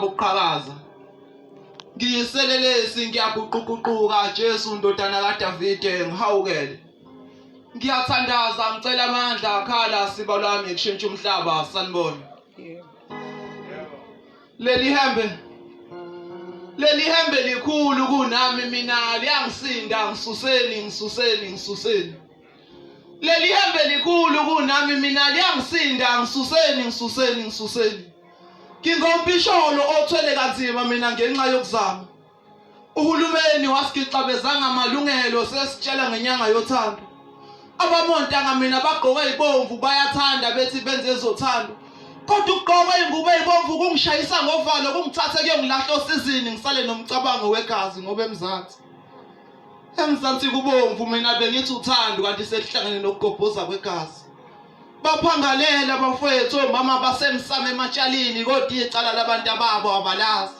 Ukuqhakaza. Ngiyiselelesi ngiyaguquguquka Jesu ndodana kaDavide ngihawukele. Ngiyathandaza ngicela amandla khala siba lwami kushintsha umhlaba sanibona. Leli hembe Leli hembe likhulu kunami mina liyangisinda ngisuseni ngisuseni ngisuseni. Leli hembe likhulu kunami mina liyangisinda ngisuseni ngisuseni ngisuseni. Ngingompisholo othwele kanzima mina ngenxa yokuzama. Uhulumeni wasigixabezanga amalungelo sesitshela ngenyanga yothando. Abamontanga mina bagqoke ibomvu bayathanda bethi benze ezothando. Kodwa ukugqoka ingubo eyibomvu kungishayisa ngovalo kungithathe kuyongilahla osizini ngisale nomcabango wegazi ngoba eMzansi. Emzansi kubomvu mina bengithi uthando kanti sekuhlangene nokugobhoza kwegazi. Baphangalela bafowethu omama basemsamo ematshalini kodwa icala labantu ababo abalazi.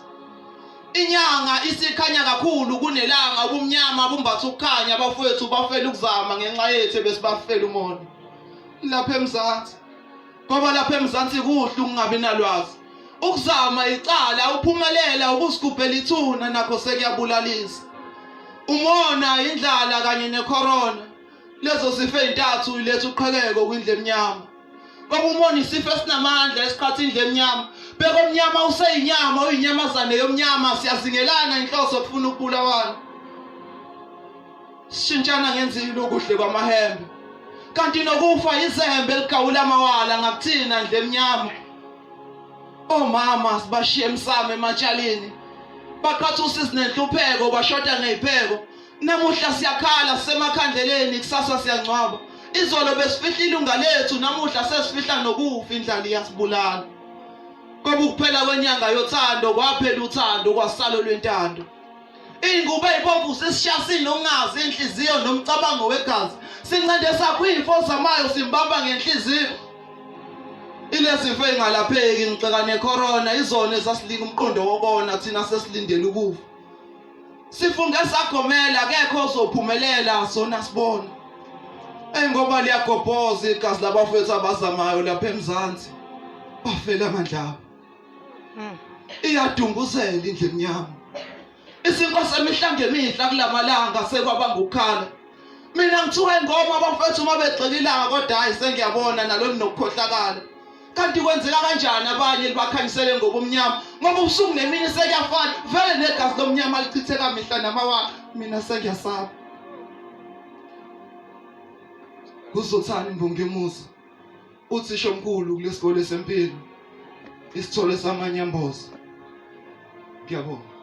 Inyanga isikhanya kakhulu kunelanga ubumnyama bumbatha ukukhanya abafowethu bafela ukuzama ngenxa yethu ebesibafela umona. Lapha eMzansi ngoba lapha eMzansi kuhle ukungabi nalwazi. Ukuzama icala uphumelela ukusigubhela ithuna nakho sekuyabulalisa. Umona indlala kanye necorona. Lezo zifo ezintathu iletha uqhekeko kwindlu emnyama. Ngoba umona isifo esinamandla esiqhatha indlu emnyama. Beka omnyama useyinyama uyinyamazane yomnyama siyazingelana inhloso kufuna ukubulawana. Sishintshana ngenzilo kuhle kwamahembe. Kanti nokufa izembe eligawula amawala ngakuthina ndle emnyama. Omama sibashiye emsamo ematshalini. Baqhatha usizi nenhlupheko bashoda ngezipheko. Namuhla siyakhala sisemakhandleleni kusasa siyangcwaba. Izolo besifihla ilunga lethu namuhla sesifihla nokufa indlala iyasibulala. Ngoba ukuphela kwenyanga yothando kwaphela uthando kwasalo lwentando. Ingubo eyibomvu sisishiya sinongazi inhliziyo nomcabango wegazi. Sincende sakho imfo zamayo simbamba ngenhliziyo. Ilezifo engalapheki ngixeka necorona izona ezasilinga umqondo wokona thina sesilindele ukufa. Sifunge sagomela akekho ozophumelela sona sibona. Ey ngoba liyagobhoza igazi labafethu abazamayo lapha eMzansi. Bafela amandla abo. Iyadunguzela indlu emnyama. Isinkwa semihla ngemihla kulamalanga sekwabanga ukukhala. Mina ngithuka ingoma abafethu uma begxeka ilanga kodwa hayi sengiyabona nalo linokukhohlakala. Kanti kwenzeka kanjani abanye libakhanyisele ngobumnyama ngoba ubusuku nemini sekuyafana vele negazi lomnyama lichitheka mihla namawaka mina sengiyasaba. Kuzothani imbongi yomuzi uthisha omkhulu kulesikole sempilo isithole samanyamboza. Ngiyabonga.